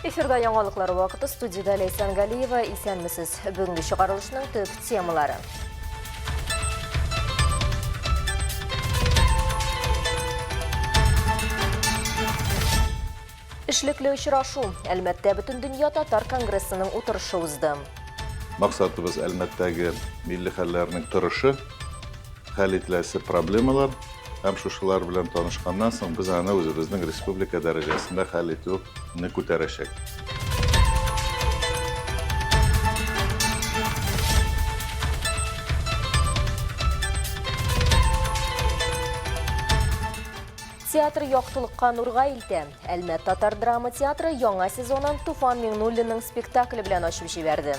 Эфирда яңалыклар вакыты студиядә Ләйсән Галиева. Исәнмесез. Бүгенге чыгарылышның төп темалары. Эшлекле очрашу. Әлмәттә Бөтендөнья татар конгрессының утырышы узды. Максатыбыз Әлмәттәге милли хәлләрнең торышы, хәл ителәсе проблемалар һәм шушылар белән танышканнан соң без аны үзебезнең республика дәрәҗәсендә хәл итүне күтәрәчәк. Театр яктылыкка нурга илтә. Әлмәт татар драма театры яңа сезонын Туфан Миңнуллинның спектакле белән ачып җибәрде.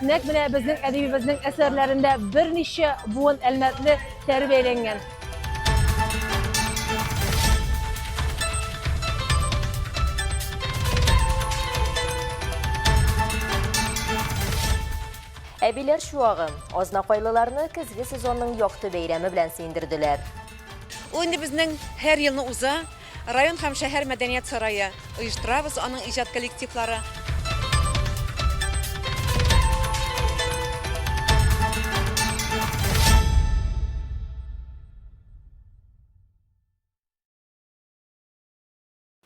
Нәкъ менә безнең әдибебезнең әсәрләрендә берничә буын әлмәтле тәрбияләнгән. Әбиләр чуагы. Азнакайлыларны көзге сезонның якты бәйрәме белән сөендерделәр. Ул инде безнең һәр елны уза. Район һәм шәһәр мәдәният сарае оештырабыз, аның иҗат коллективлары.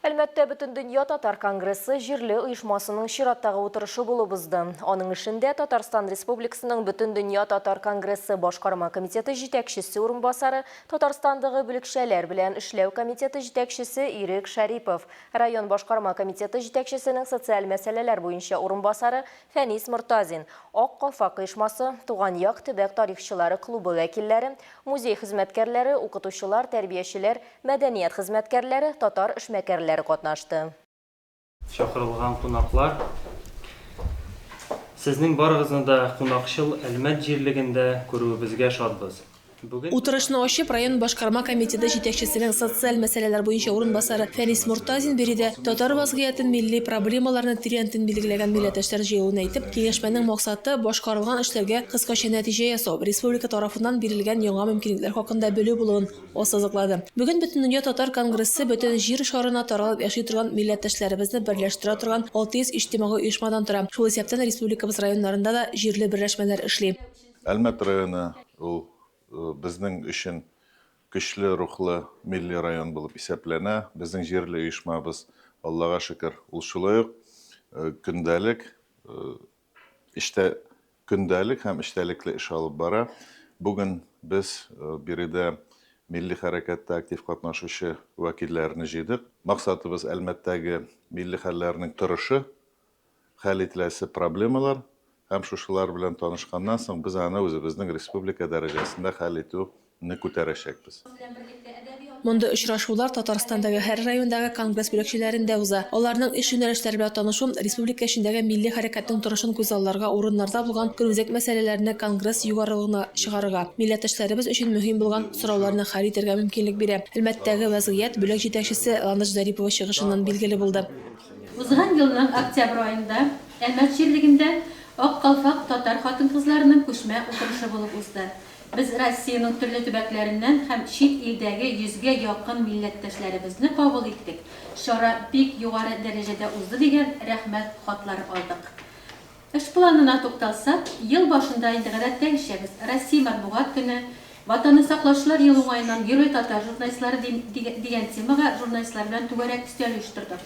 Әлмәттә Бөтендөнья татар конгрессы җирле оешмасының чираттагы утырышы булып узды. Аның эшендә Татарстан Республикасының Бөтендөнья татар конгрессы башкарма комитеты җитәкчесе урынбасары, Татарстандагы бүлекчәләр белән эшләү комитеты җитәкчесе Ирек Шәрипов, район башкарма комитеты җитәкчесенең социаль мәсьәләләр буенча урынбасары Фәнис Мортазин, Ак калфак оешмасы, Туган як төбәк тарихчылары клубы вәкилләре, музей хезмәткәрләре, укытучылар, тәрбиячеләр, Мәдәният хезмәткәрләре, татар эшмәкәрләре катнашты. Чакырылган кунаклар, сезнең барыгызны да кунакчыл Әлмәт җирлегендә күрүебезгә шатбыз. Бүген Утырышны ачып, район башкарма комитеты җитәкчесенең социаль мәсьәләләр буенча урынбасары Фәнис Мортазин биредә татар вазгыятен, милли проблемаларны тирәнтен билгеләгән милләттәшләр җыелуын әйтеп, киңәшмәнең максаты, башкарылган эшләргә кыскача нәтиҗә ясау, республика тарафыннан бирелгән яңа мөмкинлекләр хакында белү булуын Ассызыклады. Бүген Бөтендөнья татар конгрессы бөтен Җир шарына таралып яши торган милләттәшләребезне берләштерә торган 600 иҗтимагый оешмадан тора. Шул исәптән республикабыз районнарында да җирле берләшмәләр эшли. Әлмәт районы ул безнең өчен көчле рухлы милли район булып исәпләнә. Безнең җирле оешмабыз, Аллага шөкер, ул шулай ук көндәлек эштә көндәлек һәм эчтәлекле эш алып бара. Бүген без биредә милли хәрәкәттә актив катнашучы вәкилләрне җыйдык. Максатыбыз Әлмәттәге милли хәлләрнең торышы, хәл ителәсе проблемалар һәм шушылар белән танышканнан соң без аны үзебезнең республика дәрәҗәсендә хәл итү не күтәрәчәкбез. Мондый очрашулар Татарстандагы һәр райондагы конгресс бүлекчәләрендә уза. Аларның эш юнәлешләре белән танышу республика эчендәге милли хәрәкәтнең торышын күзалларга, урыннарда булган көнүзәк мәсьәләләрне конгресс югарылыгына чыгарырга, милләттәшләребез өчен мөһим булган сорауларны хәл итәргә мөмкинлек бирә. Әлмәттәге вәзгыять бүлек җитәкчесе Ландыш Зарипова чыгышыннан билгеле булды. Узган елның октябрь аенда Әлмәт җирлегендә Ак калфак татар хатын-кызларының күчмә утырышы булып узды. Без Россиянең төрле төбәкләреннән һәм чит илдәге йөзгә якын милләттәшләребезне кабул иттек, чара бик югары дәрәҗәдә узды дигән рәхмәт хатлары алдык. Эш планына тукталсак, ел башында инде гадәттәгечә без Россия матбугат көне, Ватанны саклаучылар елы уңаеннан Герой татар журналистлары дигән темага журналистлар белән түгәрәк өстәл оештырдык.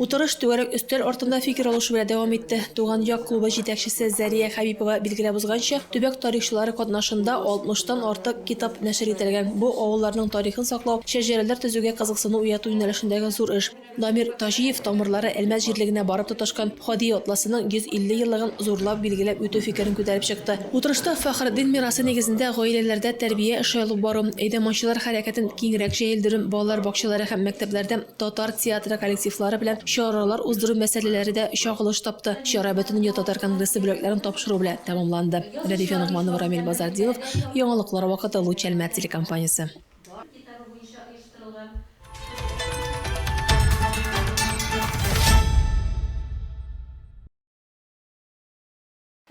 Утырыш түгәрәк өстәл артында фикер алышу белән дәвам итте. Туган як клубы җитәкчесе Зәрия Хәбипова билгеләп узганча, төбәк тарихчылары катнашында 60 тан артык китап нәшер ителгән. Бу, авылларның тарихын саклау, шәҗәрәләр төзүгә кызыксыну уяту юнәлешендәге зур эш. Дамир Таҗиев тамырлары Әлмәт җирлегенә барып тоташкан Һади Атласының 150 еллыгын зурлап билгеләп үтү фикерен күтәреп чыкты. Утырышта Фәхретдин мирасы нигезендә гаиләләрдә тәрбия эше алып бару, әйдаманчылар хәрәкәтен киңрәк җәелдерү, балалар бакчалары һәм мәктәпләрдә татар театры коллективлары белән чаралар уздыру мәсьәләләре дә чагылыш тапты. Чара Бөтендөнья татар конгрессы бүләкләрен тапшыру белән тәмамланды. Рәдифә Ногманова, Рамил Базартдинов, Яңалыклар вакыты, Луч Әлмәт телекомпаниясе.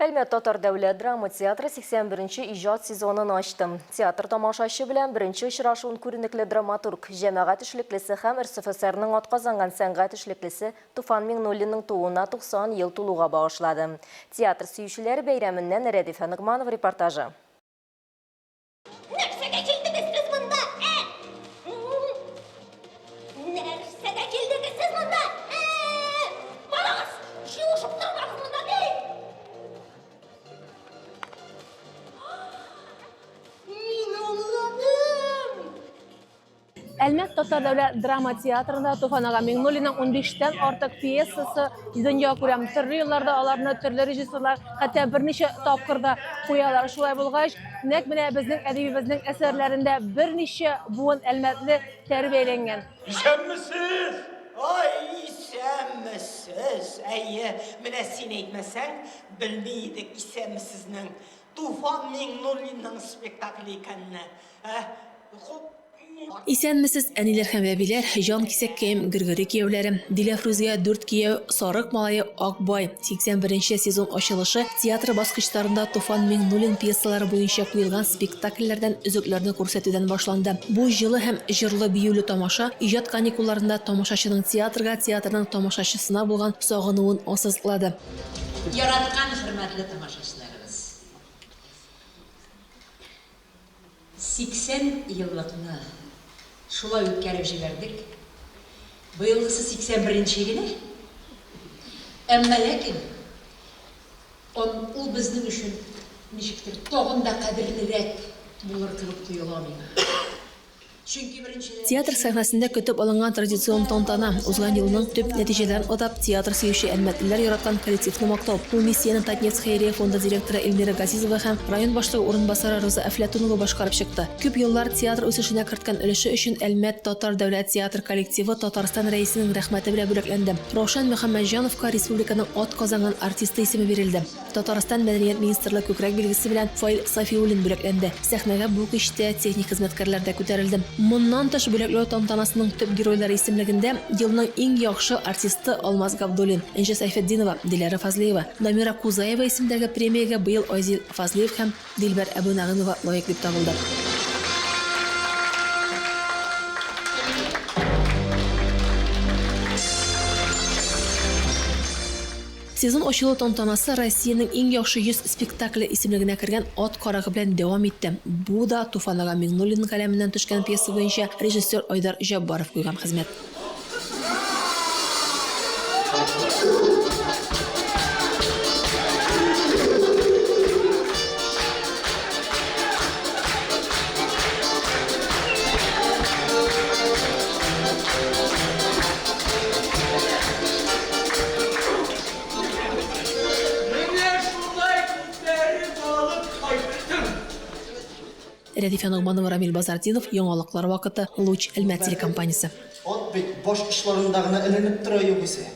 Әлмәт татар дәүләт драма театры 81 нче иҗат сезонын ачты. Театр тамашачы белән беренче очрашуын күренекле драматург, җәмәгать эшлеклесе һәм РСФСРның атказанган сәнгать эшлеклесе Туфан Миңнуллинның тууына 90 ел тулуга багышлады. Театр сөючеләр бәйрәменнән Рәдифә Ногманов репортажы. Нәрсәгә килдегез сез монда, ә? Нәрсәгә килдегез сез монда, ә? Барыгыз, җуышып тормагыз монда, ди! Мин аңладым! Әлмәт татар дәүләт драма театрында Туфан ага Миңнуллинның унбиштән артык пьесасы дөнья күрә. Төрле елларда аларны төрле режиссерлар хәтта берничә тапкыр да куялар. Шулай булгач, нәкъ менә безнең әдибебезнең әсәрләрендә берничә буын әлмәтле тәрбияләнгән. Исәнмесез! Ай, исәнмесез! Әйе, менә син әйтмәсәң, белми идек исәнмесезнең Туфан Миңнуллинның спектакле икәнне. Ә, хуп. Исәнмесез, әниләр һәм әбиләр, җан кисәккәем, Гөргөри кияүләре, Диләфрүзгә дүрт кияү, Сарык малае, Акбай, 81 нче сезон ачылышы театр баскычларында Туфан Миңнуллин пьесалары буенча куелган спектакльләрдән өзекләрне күрсәтүдән башланды. Бу җылы һәм җырлы-биюле тамаша иҗат каникулларында тамашачының театрга, театрның тамашачысына булган сагынуын ассызыклады. Яраткан хөрмәтле тамашачыларыбыз! 80 еллыкны шулай үткәреп җибәрдек. Быелгысы 81 нче генә. Әмма ләкин он ул безнең өчен ничектер тагын да кадерлерәк булыр кебек тоела миңа. Чөнки, беренчедән, Театр сәхнәсендә көтеп алынган традицион тантана, узган елның төп нәтиҗәләрен атап, театр сөюче әлмәтлеләр яраткан коллективны мактау. Бу миссияне Татнефть хәйрия фонды директоры Эльмира Газизова һәм район башлыгы урынбасары Роза Әфләтунова башкарып чыкты. Күп еллар театр үсешенә керткән өлеше өчен Әлмәт татар дәүләт театр коллективы Татарстан Рәисенең Рәхмәте белән бүләкләнде. Раушан Мөхәммәтҗановка республиканың атказанган артисты исеме бирелде. Татарстан Мәдәният министрлыгы күкрәк билгесе белән Фаил Сафиуллин бүләкләнде. Сәхнәгә бу кичтә техник хезмәткәрләр дә күтәрелде. Моннан тыш, бүләкләү тантанасының төп геройлары исемлегендә елның иң яхшы артисты Алмаз Габдуллин, Энҗе Сәйфетдинова, Диләрә Фазлыева, Дамира Кузаева исемендәге премиягә быел Айзил Фазлыев һәм Дилбәр Әбүнәгыймова лаек дип табылды. Сезон ачылу тантанасы Россиянең иң яхшы 100 спектакле исемлегенә кергән Ат карагы белән дәвам итте. Бу да Туфан ага Миңнуллин каләменнән төшкән пьеса буенча режиссер Айдар Җаббаров куйган хезмәт. Менә шулай күтәреп алып кайттым. Рәдифә Ногманова, Рамил Базартдинов, Яңалыклар вакыты, Луч, Әлмәт телекомпаниясе. Ат бит баш очларында гына эленеп тора югыйсә.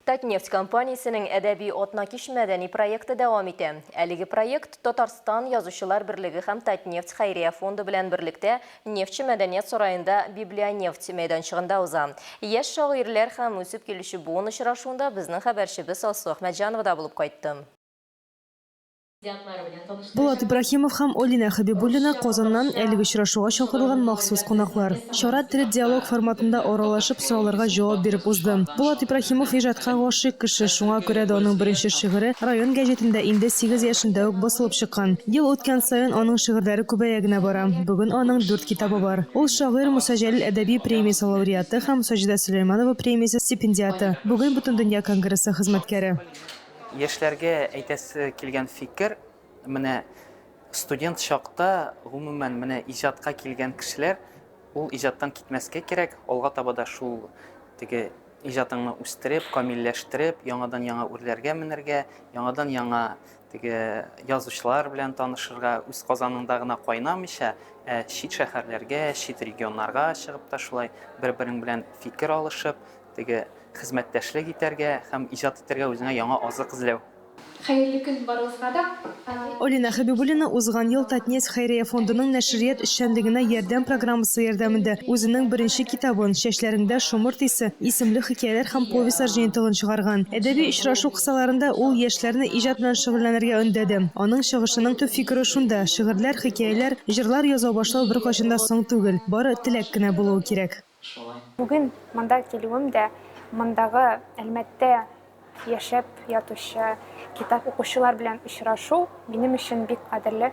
Татнефть компаниясенең Әдәби атнакич мәдәни проекты дәвам итә. Әлеге проект Татарстан Язучылар берлеге һәм Татнефть хәйрия фонды белән берлектә Нефтьче мәдәният сараенда Библионефть мәйданчыгында уза. Яшь шагыйрьләр һәм үсеп килүче буын очрашуында безнең хәбәрчебез Алсу Әхмәтҗанова да булып кайтты. Булат Ибраһимов һәм Алинә Хәбибуллина Казаннан әлеге очрашуга чакырылган махсус кунаклар. Чара тере диалог форматында аралашып, сорауларга җавап биреп узды. Булат Ибраһимов иҗатка гашыйк кеше, шуңа күрә дә аның беренче шигыре район гәҗитендә инде сигез яшендә үк басылып чыккан. Ел үткән саен аның шигырьләре күбәя генә бара. Бүген аның дүрт китабы бар. Ул шагыйрь Муса Җәлил әдәби премиясе лауреаты һәм Саҗидә Сөләйманова премиясе стипендиаты, бүген Бөтендөнья конгрессы хезмәткәре. Яшьләргә әйтәсе килгән фикер, менә студент чакта, гомумән, менә иҗатка килгән кешеләр, ул иҗаттан китмәскә кирәк, алга таба да шул теге иҗатыңны үстереп, камилләштереп, яңадан-яңа үрләргә менергә, яңадан-яңа теге язучылар белән танышырга, үз казаныңда гына кайнамыйча, ә чит шәһәрләргә, чит регионнарга чыгып та шулай бер-берең белән фикер алышып, Теге хезмәттәшлек итәргә һәм иҗат итәргә үзеңә яңа азык эзләү. Хәерле көн барыгызга да. Алинә Хәбибуллина узган ел Татнефть хәйрия фондының нәшрият эшчәнлегенә ярдәм программасы ярдәмендә үзенең беренче китабын, Чәчләреңдә шомырт исе исемле хикәяләр һәм повестьлар җыентыгын чыгарган. Әдәби очрашу кысаларында ул яшьләрне иҗат белән шөгыльләнергә өндәде. Аның чыгышының төп фикере шунда, шигырьләр, хикәяләр, җырлар яза башлау беркайчан да соң түгел, бары теләк кенә булуы кирәк. Бүген монда килүем дә мондагы Әлмәттә яшәп ятучы китап укучылар белән очрашу минем өчен бик кадерле.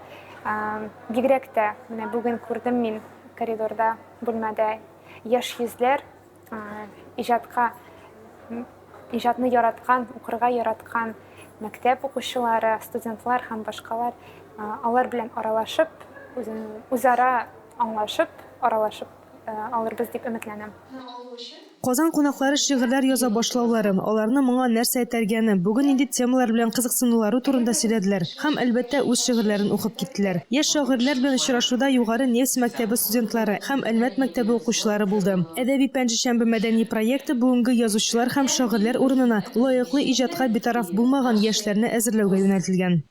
Бигрәк тә менә бүген күрдем мин коридорда, бүлмәдә яшь йөзләр, иҗатка, иҗатны яраткан, укырга яраткан мәктәп укучылары, студентлар һәм башкалар. Алар белән аралашып, үзара аңлашып, аралашып алырбыз дип өметләнәм. Казан кунаклары шигырьләр яза башлаулары, аларны моңа нәрсә этәргәне, бүген нинди темалар белән кызыксынулары турында сөйләделәр һәм, әлбәттә, үз шигырьләрен укып киттеләр. Яшь шагыйрьләр белән очрашуда Югары нефть мәктәбе студентлары һәм Әлмәт мәктәбе укучылары булды. Әдәби пәнҗешәмбе мәдәни проекты бүгенге язучылар һәм шагыйрьләр урынына лаеклы иҗатка битараф булмаган яшьләрне әзерләүгә юнәлтелгән.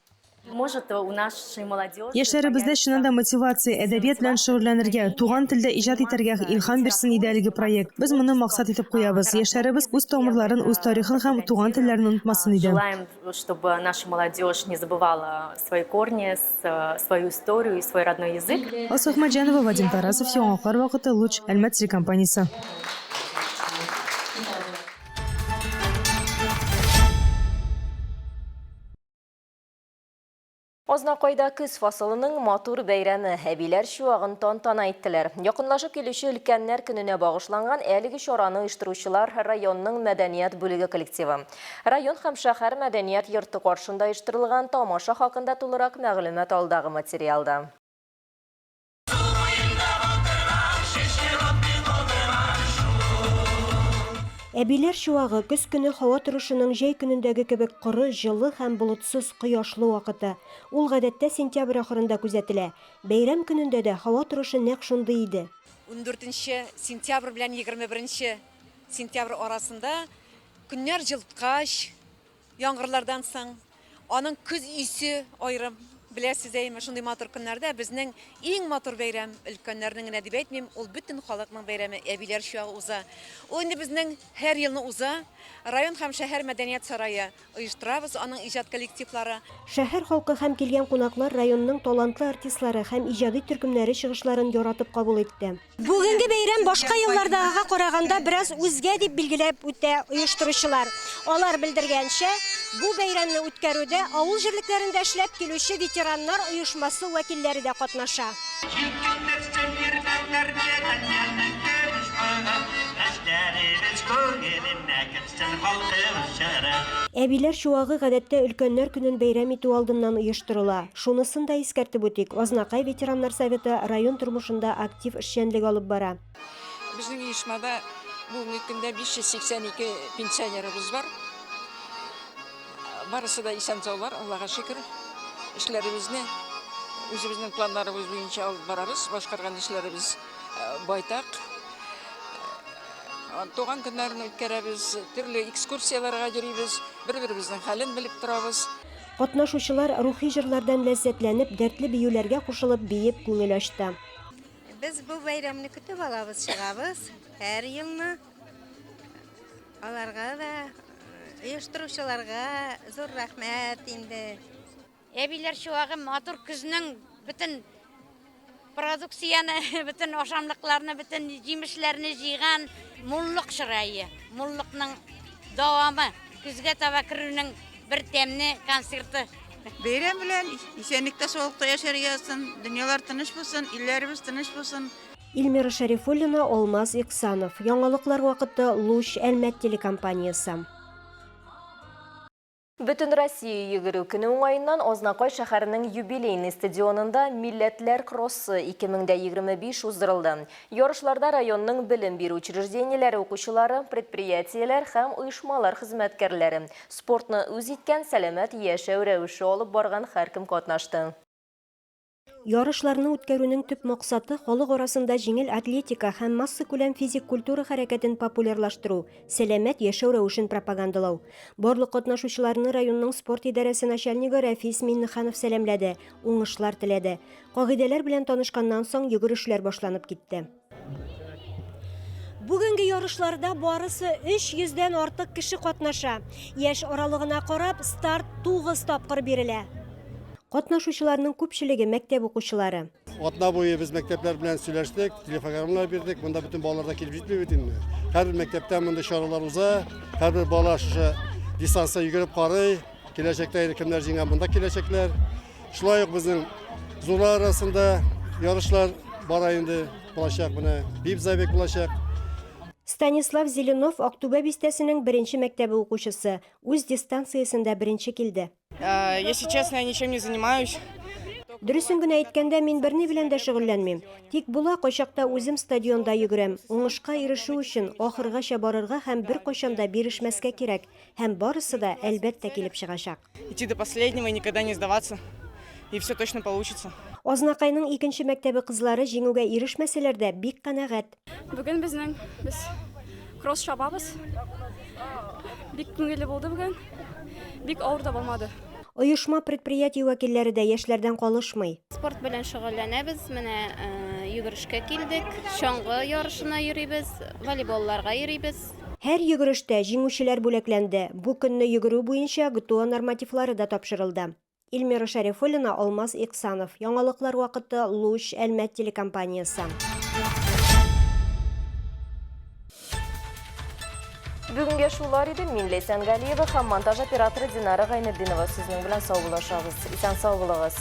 Яшьләребездә чыннан да мотивация, әдәбият белән шөгыльләнергә, туган телдә иҗат итәргә илһам бирсен иде әлеге проект. Без моны максат итеп куябыз. Яшьләребез үз тамырларын, үз тарихын һәм туган телләрен онытмасын иде. Алсу Әхмәтҗанова, Вадим Тарасов, Яңалыклар вакыты, Луч, Әлмәт телекомпаниясе. Азнакайда көз фасылының матур бәйрәме, әбиләр чуагын тантана иттеләр. Якынлашып килүче өлкәннәр көненә багышланган әлеге чараны оештыручылар районның мәдәният бүлеге коллективы. Район һәм шәһәр мәдәният йорты каршында оештырылган тамаша хакында тулырак мәгълүмат алдагы материалда. Әбиләр чуагы, көз көне һава торышының җәй көнендәге кебек коры, җылы һәм болытсыз, кояшлы вакыты. Ул гадәттә сентябрь ахырында күзәтелә. Бәйрәм көнендә дә һава торышы нәкъ шундый иде. Ундүртенче сентябрь белән 21 сентябрь арасында көннәр җылыткач, Яңгырлардан соң аның көз исе аерым. Беләсез, әйеме, шундый матур көннәрдә безнең иң матур бәйрәм, өлкәннәрнең генә дип әйтмим, ул бөтен халыкның бәйрәме, әбиләр чуагы уза. Ул инде безнең һәр елны уза. Район һәм шәһәр мәдәният сарае оештырабыз, аның иҗат коллективлары. Шәһәр халкы һәм килгән кунаклар районның талантлы артистлары һәм иҗади төркемнәре чыгышларын яратып кабул итте. Бүгенге бәйрәм башка еллардагыга караганда бераз үзгә, дип билгеләп үтә оештыручылар. Алар белдергәнчә, бу бәйрәмне үткәрүдә авыл җирлекләрендә эшләп килүче ветераннар оешмасы вәкилләре дә катнаша. Әбиләр чуагы гадәттә Өлкәннәр көнен бәйрәм итү алдыннан оештырыла. Шунысын да искәртеп үтик, Азнакай ветераннар советы район тормышында актив эшчәнлек алып бара. Безнең оешмада бүгенге көндә 582 пенсионерыбыз бар. Барысы да исән-саулар, Аллага шөкер. Эшләребезне үзебезнең планнарыбыз буенча алып барабыз. Башкарган эшләребез байтак. Туган көннәрен үткәрәбез, төрле экскурсияләргә йөрибез, бер-беребезнең хәлен белеп торабыз. Катнашучылар рухи җырлардан ләззәтләнеп, дәртле биюләргә кушылып биеп күңел ачты. Без бу бәйрәмне көтеп алабыз, чыгабыз һәр елны. Аларга да, оештыручыларга зур рәхмәт инде. Әбиләр чуагы матур көзнең бөтен продукцияне, бөтен ашамлыкларны, бөтен җимешләрне җыйган муллык чырае, муллыкның дәвамы, көзгә таба керүнең бер тәмле концерты. Бәйрәм белән, исәнлектә, саулыкта яшәргә язсын, дөньялар тыныч булсын, илләребез тыныч булсын. Эльмира Шәрифуллина, Алмаз Иксанов. Яңалыклар вакыты, Луч, Әлмәт телекомпаниясе. Бөтенроссия йөгерү көне уңаеннан Азнакай шәһәренең Юбилейный стадионында Милләтләр кроссы 2025 уздырылды. Ярышларда районның белем бирү учреждениеләре укучылары, предприятиеләр һәм оешмалар хезмәткәрләре, спортны үз иткән, сәламәт яшәү рәвеше алып барган һәркем катнашты. Ярышларны үткәрүнең төп максаты, халык арасында җиңел атлетика һәм массакүләм физик культура хәрәкәтен популярлаштыру, сәламәт яшәү рәвешен пропагандалау. Барлык катнашучыларны районның спорт идарәсе начальнигы Рәфис Миннеханов сәламләде, уңышлар теләде. Кагыйдәләр белән танышканнан соң, йөгерешләр башланып китте. Бүгенге ярышларда барысы 300 дән артык кеше катнаша. Яшь аралыгына карап, старт 9 тапкыр бирелә. Катнашучыларның күпчелеге мәктәп укучылары. Атна буе без мәктәпләр белән сөйләштек, телефограммалар бирдек. Монда бөтен балалар да килеп җитми бит инде. Һәрбер мәктәптә мондый чаралар уза. Һәрбер бала шушы дистанция йөгереп карый. Киләчәктә инде кемнәр җиңгән, монда киләчәкләр. Шулай ук безнең зурлар арасында ярышлар бара инде, булачак менә бип забег булачак. Станислав Зеленов Актүбә бистәсенең беренче мәктәбе укучысы, үз дистанциясендә беренче килде. Если честно, я ничем не занимаюсь. Дөресен генә әйткәндә, мин берни белән дә шөгыльләнмим. Тик була, кайчакта үзем стадионда йөгерәм. Уңышка ирешү өчен ахыргача барырга һәм беркайчан да бирешмәскә кирәк. Һәм барысы да, әлбәттә, килеп чыгачак. Идти до последнего и никогда не сдаваться, и все точно получится. Азнакайның икенче мәктәбе кызлары җиңүгә ирешмәсәләр дә, бик канәгать. Бүген безнең без кросс чабабыз. Бик күңелле булды бүген. Бик авыр да булмады. Оешма-предприятие вәкилләре дә яшьләрдән калышмый. Спорт белән шөгыльләнәбез, менә йөгерешкә килдек, чаңгы ярышына йөрибез, волейболларга йөрибез. Һәр йөгерештә җиңүчеләр бүләкләнде. Бу көнне йөгерү буенча ГТО нормативлары да тапшырылды. Эльмира Шәрифуллина, Алмаз Иксанов. Яңалыклар вакыты, Луч, Әлмәт телекомпаниясе. Бүгенгә шулар иде. Мин Ләйсән Галиева һәм монтаж операторы Динара Гайнетдинова сезнең белән саубуллашабыз. Исән сау булыгыз.